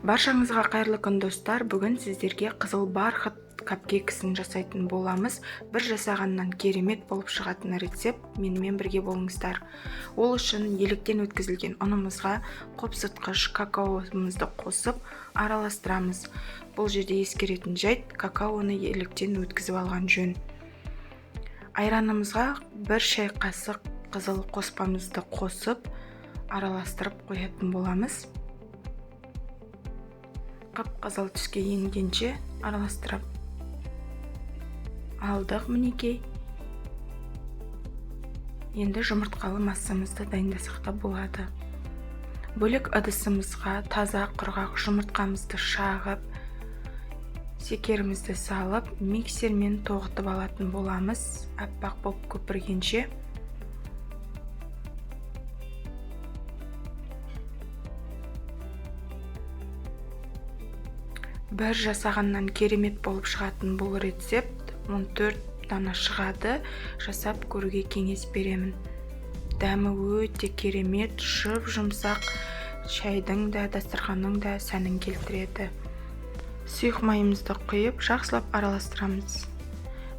Баршаңызға қайырлы күн, достар. Бүгін сіздерге қызыл бархат капкейкісін жасайтын боламыз. Бір жасағаннан керемет болып шығатын рецепт. Менімен бірге болыңыздар. Ол үшін електен өткізілген ұнымызға қопсытқыш какаомызды қосып араластырамыз. Бұл жерде ескеретін жайт, какаоны електен өткізіп алған жөн. Айранымызға бір шай қасық қызыл қоспамызды қосып араластырып қоятын боламыз. Қып-қызыл түске енгенше араластырып алдық, мінекей. Енді жұмыртқалы массамызды дайындасақ та болады. Бөлек ыдысымызға таза құрғақ жұмыртқамызды шағып, шекерімізді салып, миксермен тоғытып алатын боламыз, аппақ болып көпіргенше. Бір жасағаннан керемет болып шығатын бұл рецепт 14 дана шығады. Жасап көруге кеңес беремін. Дәмі өте керемет, жұп-жұмсақ, шайдың да, дастарханның да сәнін келтіреді. Сұйық майымызды құйып, жақсылап араластырамыз.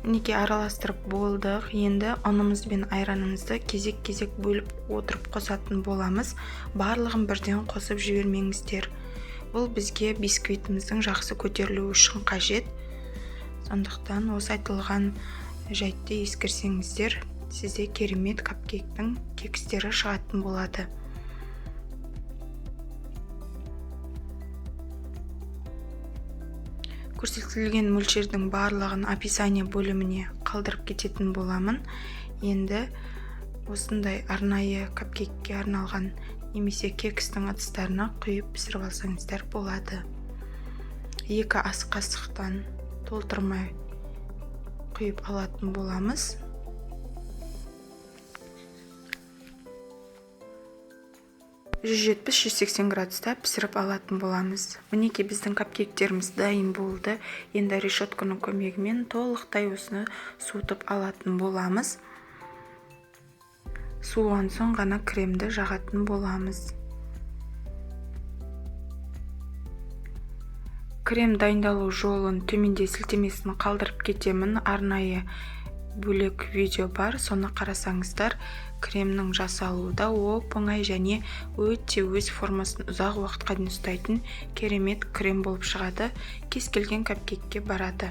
Мінекей, араластырып болдық. Енді ұнымыз бен айранымызды кезек-кезек бөліп отырып қосатын боламыз. Барлығын бірден қосып жібермеңіздер. Бұл бізге бисквитіміздің жақсы көтерілуі үшін қажет. Сондықтан осы айтылған жайтты ескерсеңіздер, сізде керемет капкейктің кекстері шығатын болады. Көрсетілген мөлшердің барлығын описание бөліміне қалдырып кететін боламын. Енді осындай арнайы капкейкке арналған немесе кекстің ыдыстарына құйып пісіріп алсаңыздар болады. 2 ас қасықтан толтырмай құйып алатын боламыз. 170-180 градуста пісіріп алатын боламыз. Мінекей, біздің капкейктеріміз дайын болды. Енді решетканың көмегімен толықтай осыны суытып алатын боламыз. Суыған соң ғана кремді жағатын боламыз. Крем дайындалу жолын төменде сілтемесін қалдырып кетемін. Арнайы бөлек видео бар, соны қарасаңыздар, кремнің жасалуы да оп-оңай және өте өз формасын ұзақ уақытқа дейін ұстайтын керемет крем болып шығады. Кез келген капкейкке барады.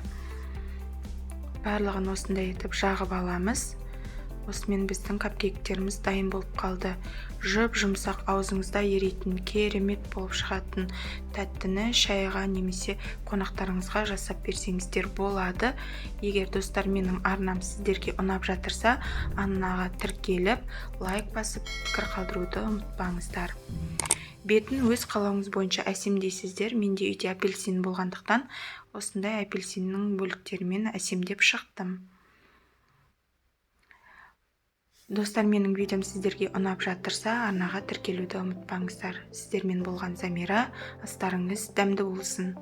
Барлығын осындай етіп жағып аламыз. Осымен біздің капкейктеріміз дайын болып қалды. Жұп-жұмсақ, аузыңызда ерейтін керемет болып шығатын тәттіні шайға немесе қонақтарыңызға жасап берсеңіздер болады. Егер, достар, менің арнам сіздерге ұнап жатырса, арнаға тіркеліп, лайк басып, пікір қалдыруды ұмытпаңыздар. Бетін өз қалауыңыз бойынша әсемдейсіздер. Менде үйде апельсин болғандықтан осындай апельсиннің бөліктерімен әсемдеп шықтым. Достар, менің видеом сіздерге ұнап жатырса, арнаға тіркелуді ұмытпаңыздар. Сіздермен болған Замира. Астарыңыз дәмді болсын.